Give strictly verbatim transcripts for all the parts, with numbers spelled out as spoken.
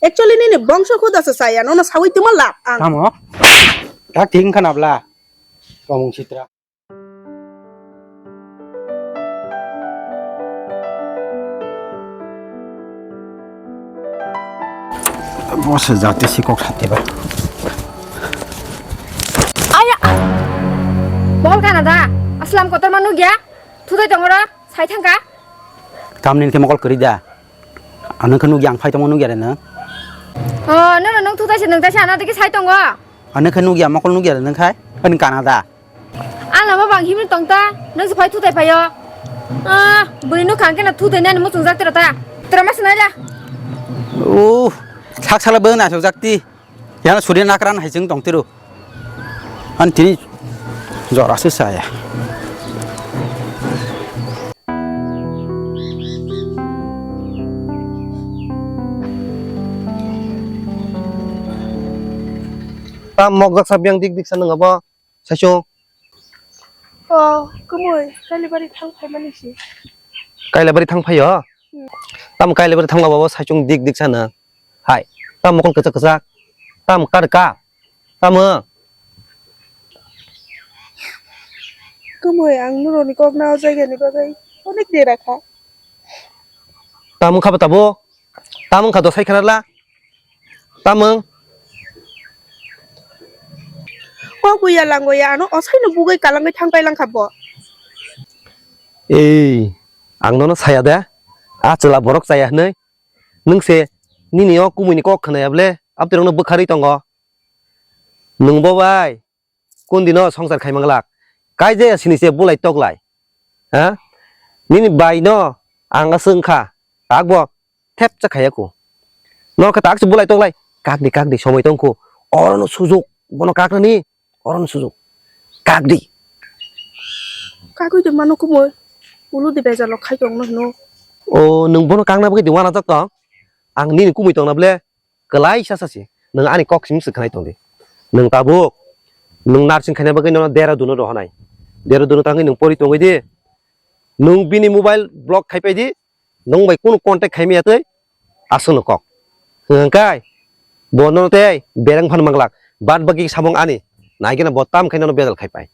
Actually nini bongso khuda se saya, nono sawi tuma lab ang. Tamo? Tak thik wngkha nabla. Tomung sitra. Bo se jati si kok sati ba. Aya! Bol kana da? Aslam kotor ma nugya? Thutai tongora, sai thangka? Tamni ke mokol kori da. Ano ke nugya ang phai tongma nugya re nang. Oh, no, no, nung thutai se nung tai se ano tiki sai tongo. Ano ke nugya mokol nugya re nang khai? Ani kana da? Ang lama bang himni tong ta, nung se phai thutai phaio. Ah, buri nuk khang kena thutai nani muchung jak tero ta. Tero mas nai la. Oh, sak sala bang na sok jak ti. Yang sudah nakran hai jeng tong tiru. An tini jora se saya. Tam mok jak sabiang dik dik sanung abo. Saichung. Oh, kumui, Kailabari thang phaimani si. Kailabari thang phaio? Hmm. Tam Kailabari thang labo saichung dik dik sana. Hai, tam mokol kwchak kwchak. Tam kar ka. Tam. Kumui, ang nuroni kok na o jaigani bagwi onek dera kha. Tam wngkha ba tabuk? Tam wngkha do sai khana la. Tam wng. Kok buya langoya ano osaino bugwi kalangwi thangpai langkha bo. Ei, ang nono saya de. A chwla borok chaya hwnwi. Nwng se nini o kumui ni kok khwnaya bwle? Abtwirokno bwkharwi tongo. Nwng bo bai kun dino songsar khai manglak? Kaijaya sini se bulai toklai. Ha? Nini bai no ang aswk wngkha. Takbo thepcha khaiya ko. Norokhe tak se bulai toklai. Kakdi, kakdi, somoi tongkho. Orono sujuk, bono kaknani, orono sujuk. Kakdi. Kagwi de mano kumui. Ulu de bejalo khai tongno hino. O, nwng bono kakna bagwi de wanajak tong? Ang nini kumui tongna bwle? Kwlaisa sasi, nwng ani kok simi swkhanai tongdi. Nwng tabuk, nwng nursing khaina bagwi nono Dehradun-o rohonai. Dehradun-o tangwi nwng pori tongwi di. Nwng bini mobile block khaipai di, nwng bai kunu contact khaimaya twi, aswkno kok. Hwnkhe, bo nono tei bereng phan manglak, bad baki samung ani, naigena bo tam khe nono bejal khaipai.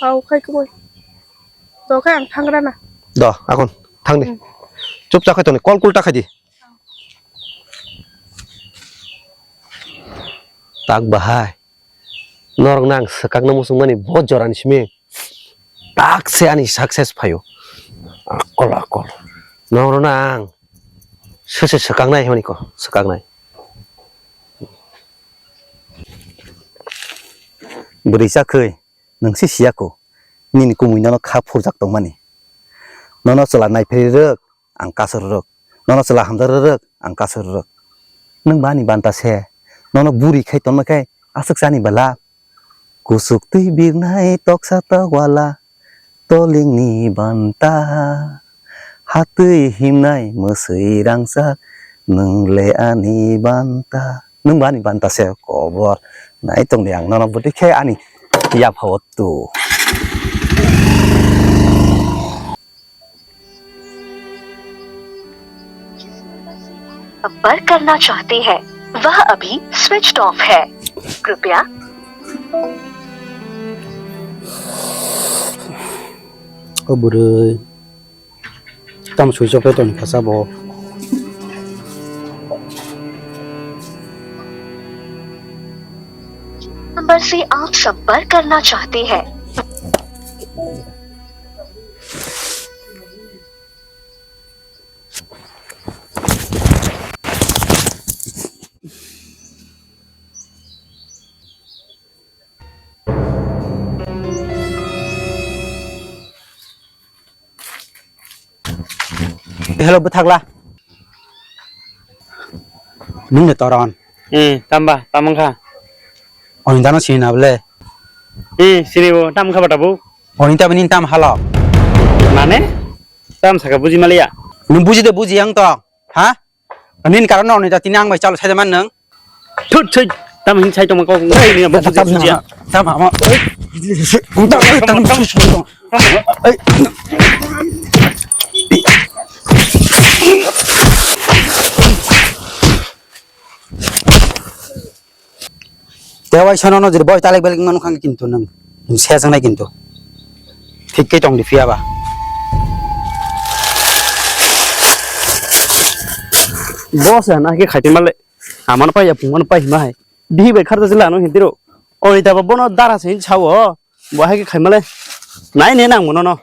Au, khai kubui. To khai ang thangra na. Do, akon, thangdi. Hmm. Chupchap khai tongni, kol kulta khai di. Tak bahai. Norok nang swkakna muchungmani bo jorani simi. Tak se ani success phaio. Akol, akol. Norok nang. Sese swkaknai hwnwi ko, swkaknai. Bwrwi chakhwi, nwng se siya ko, nini kumui nono kha phurjak tongmani. Nono chwla naiphairwk, ang kasur rwk. Nono chwla hamjak rwk, ang kasur rwk. Nwng bani banta se, nono buri khai tongma khai aswk chani bala. Kusuk twi birnai toksa tokwala, tolingni banta. Hatwi himnai mwswi rangchak, nwng le ani banta. Nwng bo ani banta se kobor. Nai tongdi ang nono bwtwi khe ani yaphao tu. संपर्क करना चाहते हैं, वह अभी switch off है। कृपया O bwrwi. Tamo switch off khe tongkha sabo. Number से आप संपर्क करना चाहते हैं। Hello, bwthakla. Nung de Toron. Hmm, tamba, tamo wngkha. Oni dano sini na bole. Hmm, sini bo, tamo wngkha bata bo. Oni tamo nini tam halo. Mane? Tam saka buji maliya. Nung buji de buji ang to. Ha? Nini karon no, nini tini ang bai chalo sai man nang. Thut, thut. Tam hin sai tong ko. Ei, ni bo buji, buji. Tam ama. Ei. Tam, tam, tam. Ei. Ei. Ei. Tewai sono no jiri boi talek belek manu khang kintu nang. Nang se jang nai kintu. Thik khe tong di phiya ba. Boss ya na ke khaiti male. Aman pai ya pung man pai hima hai. Bihi bai kharta jila no hintiro. Oi ta ba bono dara se hin chawo. Bo hai ke khai male. Nai ne nang mono no.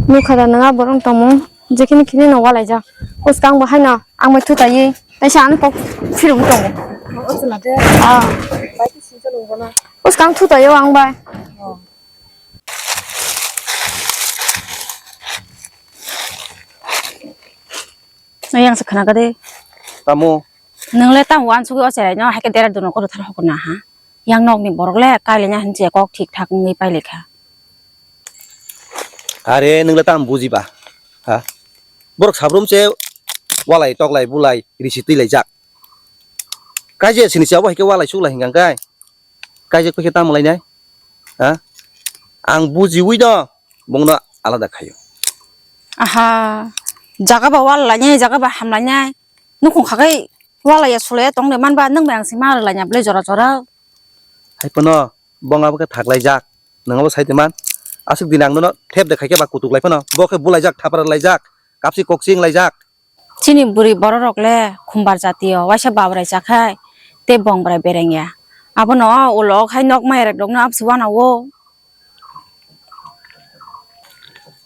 Nukha da nang a borok tongmung, jekhini khini no walaijak. Uskang bo haino ang bai thutai, taisa ano kok phirung tongo. Ah. Uskang thutai o ang bai. Ayang se khna kade. Tamo. Nang le tamo wansugwi o cherai no hai khe dera dono koro thar hokna ha. Yang nok ni borok le kailai na hinse kok thik thak wngwi pailai kha. Are nang le tamo buji ba. Ha? Borok sabrum se walai toklai bulai risi twi lai jak. Kaje sini se abo hai khe walai suklai hingang kai. Kaijak paikhe tamo lainai? Ha? Ang bujiwi no bongno alada khaio. Aha, jaga ba wal lainai, jaga ba ham lainai. Nukhung khakai walaiya sulaiya tongde manba nwng bai ang sima lainai bwlai jora jora. Hai phano bong abo khe thaklaijak. Nwng abo sai de man. Aswk din ang nono thep de khaikhe ba kutuk lai phano. Bo khe bulaijak, thapra laijak, kapsi koksing laijak. Chini bwrwi bororok le khumbar jatio waisa babrai chakhai tei bongbrai berengya. Abono ulo hai nok maya rok rokno absi wanao.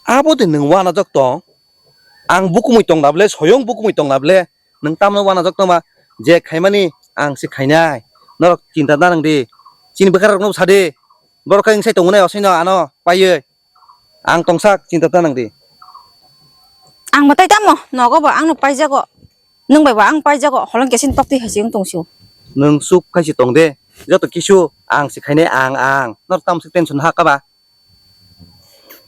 Abo de nwng wanajak tong? Ang bukumui tongna bwle, soyong bukumui tongna bwle, nwng tamno wanajak tongma? Je khaimani ang se khainai. Norok chinta da nang di. Chini bwkha rokno sa di. Borok khe wng sai tongo nai osaino ano paiwi. Ang tongsak, chinta ta nang di. Ang bo tai tamo, nogo bo ang no paijago. Nwng bai bo ang paijago, holong kesin tok twi hai se wng tong sio. Nwng chuk khai se tong de, joto kisu ang se khainai ang, ang. Nor tamo se tension ha kaba?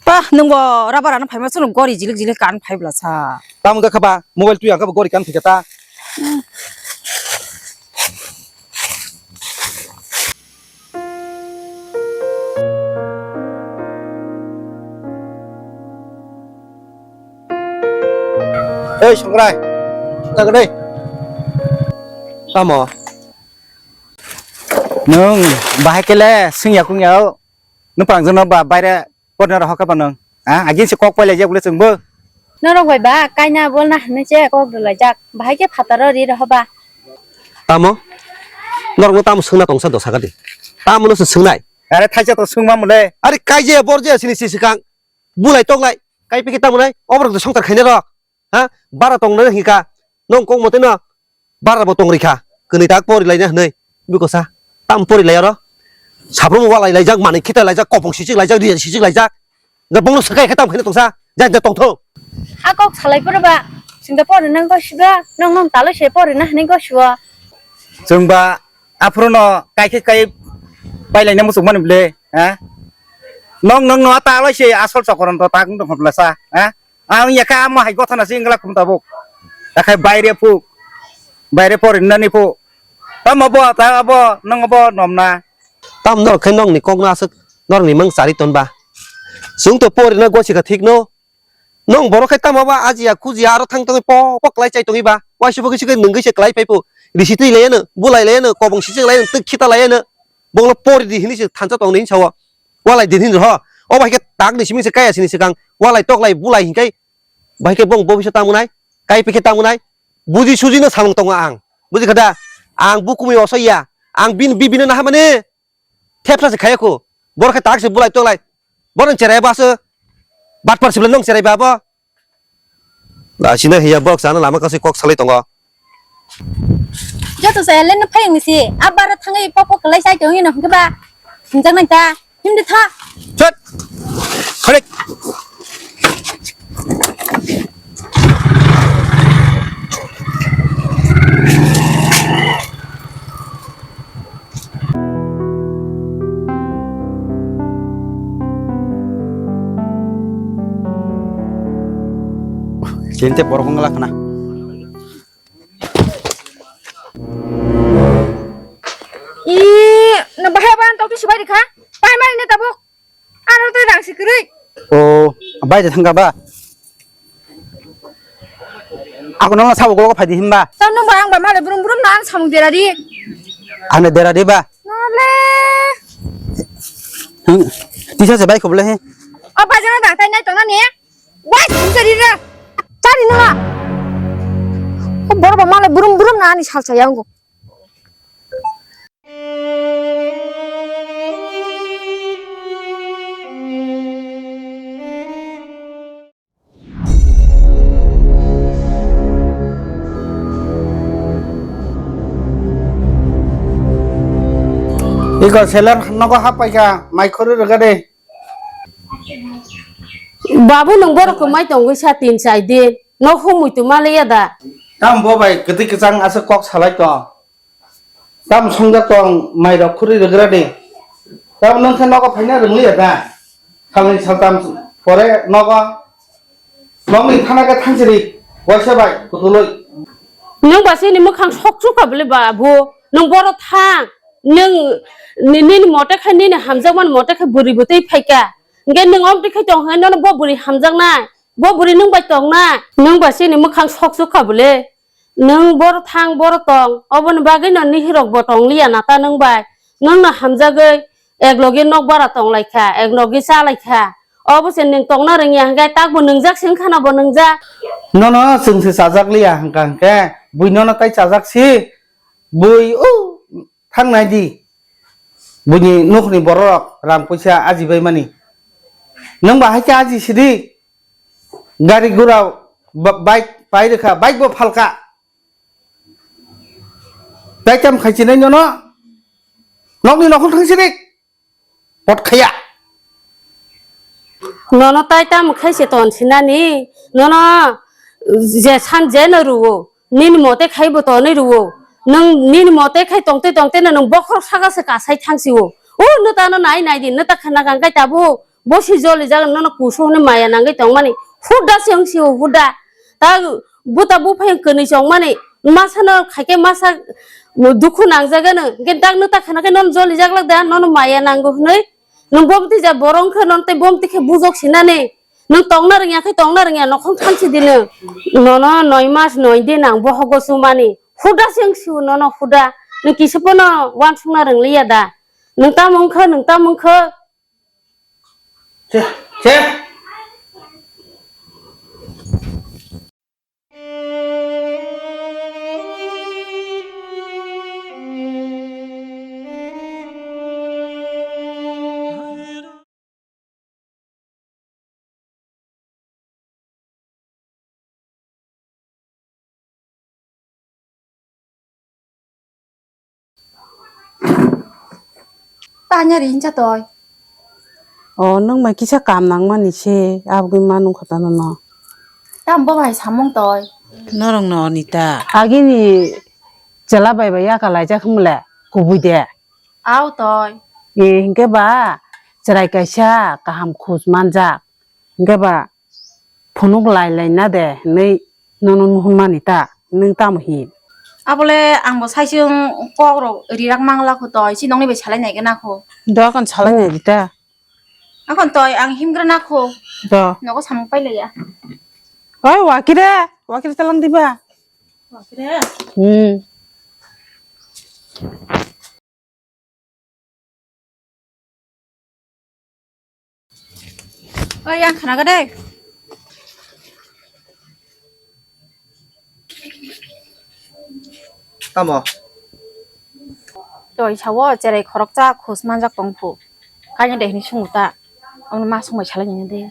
Pah, nwng bo rubber ano phaima chwng gori jilik jilik kan phai bwla sa. Tamo wngkha kaba, mobile twi ang kaba gori kan phika ta. Ei, Songrai. Tamo? Nwng bahai kele swngya kungya o. Nwng prangjwkno ba baire porna rohor kha ba nwng. Ha? Agin se kok pailai jak bole chwngbo. Norok bai ba kaina bolna hinwi se kok rwlaijak. Bahai khe phataro ri rohoba. Tamo? Norokno tamo swngna tongsa do sakadi. Tamono se swngnai. Are thaisa to swngma mole. Are kaije borje sini si swkang. Bulai toklai. Kai piki tamo nai. Oborok de songtar khaina rok. Ha? Bara tongna hika. Nong kok mote no. Bara bo tong rikha. Kwnwi tak pori laina hwnwi. Bikosa. Tam pori lai oro. Sabrum walai laijak, manwi khita laijak, kopong sichik laijak, ri sichik laijak. Ga bongno sakai khe tam khaina tongsa. Ja ja tongtho. A kok salai pore ba. Sinda pori nang ko siba. Nong nong talo se pori na hwnwi ko siwa. Chwng ba aphuru no kai khe kai pai laina muchung mani ble. Ha? Nong nong no ta lai se asol chokron to tak nong hobla sa. Ha? Ang yakha amo hai gotha na singla khum tabuk. Akhai baire phu. Baire pori nani phu. Tamo bo ta abo nang abo nomna. Tam nor khai nong ni kok na aswk nor ni mang chari ton ba. Sung to pori na gosi kha thik no. Nong borok khai tamo ba aji ya khuji ya aro thang tong po po klai chai tong ba. Wai se bo kisi kai nung se klai pai po. Risi twi lai no, bulai lai no, kobong sisi lai no, twi khita lai no. Bonglo pori di hini se thansa tong ni hinsa o. Walai din hin ho. O bai khe tak ni simi se kaya sini swkang. Walai tok lai bulai hinkai. Bai khe bong bo bisa tamo nai. Kai pikhe tamo nai. Buji suji no samung tongo ang. Buji khada. Ang bukumui oso ya. Ang bin bibino naha mani. Thepsa se khaya khu. Bor khe tak se bulai tok lai. Bor nang cherai ba se. Bat par se nong cherai ba bo. Asina hiya bok sana lama kasi kok salai tongo. Joto saya len phai ni si, abara thangai pok pok lai sai tong ino hingke ba. Hinjak nang ta, himde tha. Chot. Kharek. Kente borok wngla khna. I, no bahai ban tok tu sibai rikha. Pai mari ne tabuk. Ano tu rang si kwrwi. O, bai de thangka ba. Ako nang sabo ko phai di himba. Tam nung ba ang ba male brum brum na ang samung dera di. Ano dera di ba. Nole. Hmm. Tisa se bai ko bole he. O ba jana dang tai nai tong na ni. Wai, sari ra. Sari na. O bor ba male brum brum na ani sal sa yang ko. Iko seller nogo hap paika, mai khorwi rwgade. Babu, nwng borok kwmai tongwi sa tin chai din. Nok humui tuma le ya da? Tam bo bai kwtwi kwchang aswk kok salai tong. Tam songjak tong, mai rok khuri rwgra di. Tam nwng khe nogo phaina rwngli ya da? Salni saltam pore nogo. Nokni thana khe thangsiri, waisa bai kutulwi. Nwng ba chini mwkhang sok chukha bwle babu. Nwng boro thang. Nwng ni-, nini mote khe nini hamjakmani mote khe bwrwi bwtwi phaikha. Hwnkhe nwng omtwi khe tong hwnwi nono bo bwrwi hamjaknai. Bo bwrwi nwng bai tongnai. Nwng ba chini mwkhang sok chukha bwle. Nwng boro thang, boro tong, oboni bagwino nihirokbo tongliya nata nwng bai. Nwngno hamjagwi ek logi nok bara tonglaikha, ek logi chalaikha. Obo se nwng tongna rwngya hwnkhe takbo nwngjak se wngkhano bo nwngjak. Nono chwng se chajak liya hwnkha hwnkhe bui nono tai chajak si. Bui o thangnai di. Buini nokni bororok rang puisa ajibaimani. Nwng ba hai khe aji sidi. Gari gura ba-, bike pai rwkha, bike bo phalka. Tai tam khai chinai nono. Nokni nokhol thang sidi. Pot khaya. Nono tai tam khai se ton sinani. Nono je san je no ruo. Nini mote khai bo tonwi rwo. Nwng nini mote khai tongte tongte no nwng bokhorok saka se kasai thang sio. O nwta no nai nai di, nwta khana kang kai tabuk. Bo si joli jak nono kusu hwnwi maya nangwi tongmani. Huda se wng sio huda. Ta buta buphai wng kwnwi chongmani. Masa no khaikhe masa dukhu nangjaga no. Hwnkhe tak nwta khana khe nono joli jak lak da, nono maya nango hwnwi. Nwng bomti ja borong khe nono tei bomti khe bujok sinani. Nwng tongna rwngya khe tongna rwngya nokhong thansi di nwng. Nono noi mas noi din ang bohogo chumani. Huda se wng sio nono huda. Nwng kisa pono uansukna rwngliya da? Nwng tamo wngkha, nwng tamo wngkha? Che, che. Tanya ri hincha toi. O, nwng bai kisa kam nangmani se, aboni ma nungkha tano no. Tam bo bai samung toi. Norok no Anita. Agini chela bai bai yaka laijak hwnle kubui de. Au toi. E, hinkhe ba chwrai kaisa kaham khuj manjak. Hinkhe ba phunuk lai lai na de hinwi nono nuhunmani ta, nwng tamo hin? Abole ang bo saisung kok rok rirak mangla kho toi, si nokni bai salai nai gana kho. Dokan salai nai di ta. Akhon toi ang himgra na kho. Do. Nogo samung pai laiya. Oi, wakire, wakire talang diba? Wakire? Hmm. Oi, ang khna kha de. Tamo? Toi sawo cherai khoroksa khus manjak tong phu. Kainwi de hinwi sungo ta. Ang ma sungbai salai nini de.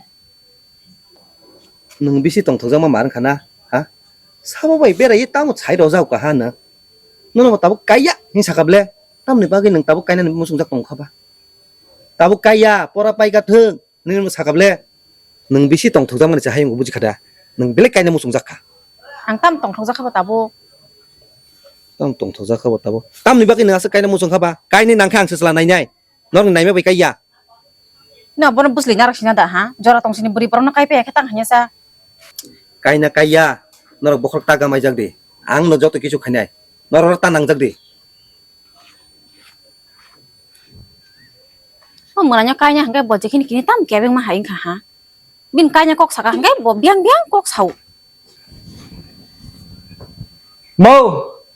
Nwng bisi tongthokjakma ma wngkha na, ha? Sabo bai beraiwi tamo chai rojak kha ha nwng? Nono bo tabuk kaiya hinwi sakha ble? Tamoni bagwi nwng tabuk kainani muchungjak tongkha ba? Tabuk kaiya, pora paika thwng, nini sakha ble? Nwng bisi tongthokjakmani chahai wngkha buji kha da? Nwng belai kaina muchungjak kha. Ang tam tongthokjak kha ba tabuk? Tam tongthokjak kha ba tabuk? Tamni bagwi nwng aswk kaina muchung kha ba? Kainwi nang khe ang se chwla nainai. Norokni naima bai kaiya. No, bono bwsli narok sina da, ha? Jora tongsini bwrwi borokno kai paiya khe tang hanya sa. Kaina kaiya, norok bokhorok ta gamaijak di. Ang no joto kisu khainai. Norok ta nangjak di. O mwnanya kaina hwnkhe bo jekhini kini tam kebengma hai wngkha ha. Bini kaina kok saka hwnkhe bo biyang biyang kok sao. Bo,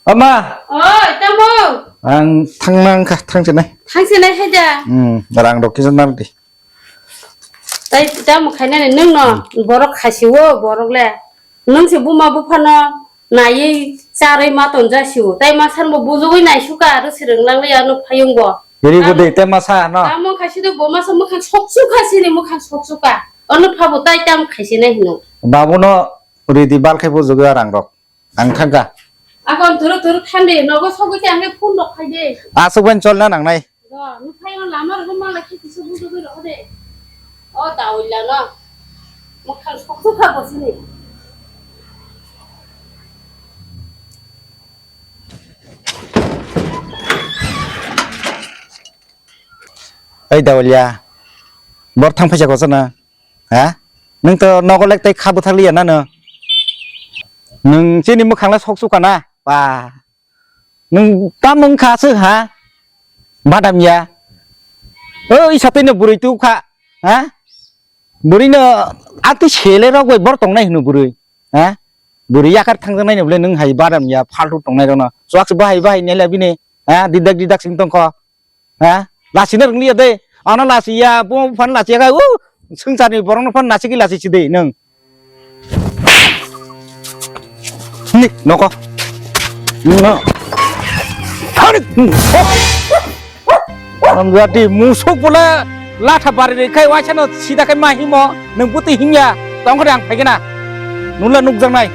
ama. Oi, tamo. Ang thangna wngkha, thangsinai. Thangsinai hai da. Hmm, rang rok kisa nal di. Tai tamo khainani nwng no, hmm, borok khasi o, borok le. Nwng se buma buphano naiwi charwi ma tonjak sio. Tai ma sanbo bujugwi naisuka aro se rwnglangliya ano phayungbo. Iri bo de te masa no. Tamo khaisi do bo masa mwkhang soksuka sini mwkhang soksuka. Ono phabo tai tam khaisi nai hino. Babuno ridi bal khai bujugwi a rang rok. Ang thangka. Akon turu turu thandi nogo sogwi te angke phone rok khai de. Asuk ban cholna nangnai. Go, nukhai o lama rok mala khe kisa bujugwi rok de. O dawi lano. Mwkhang soksuka bo sini. Ei Dawalia, bor thang phaisa kosa na, ha? Nwng to nogo lek tei kha bwthak liya na no? Nwng chini mwkhang le sok suka na? Ba. Nwng tam wng kha se ha? Badam ya. O isa tei no bwrwi tu kha, ha? Bwrwi no ati sele rok bai bor tong nai hino bwrwi, ha? Bwrwi yakar thang nai no bole nwng hai badam ya phaltu tong nai rok no. Swak se bahai bahai ne le bini, ha? Didak didak sing tong kho. Ha? Lachina rwngli ya de. Ano lachiya, bo phan lachiya ga. Uh, swngcharni borokno phan nachigwi lachi si de nwng. Ni, noko. No. Thani. Amjati musuk pula latha bari re khai waisa no sida khai ma himo. Nwng buti himya. Tong khore ang phaigena. Nula nukjak nai.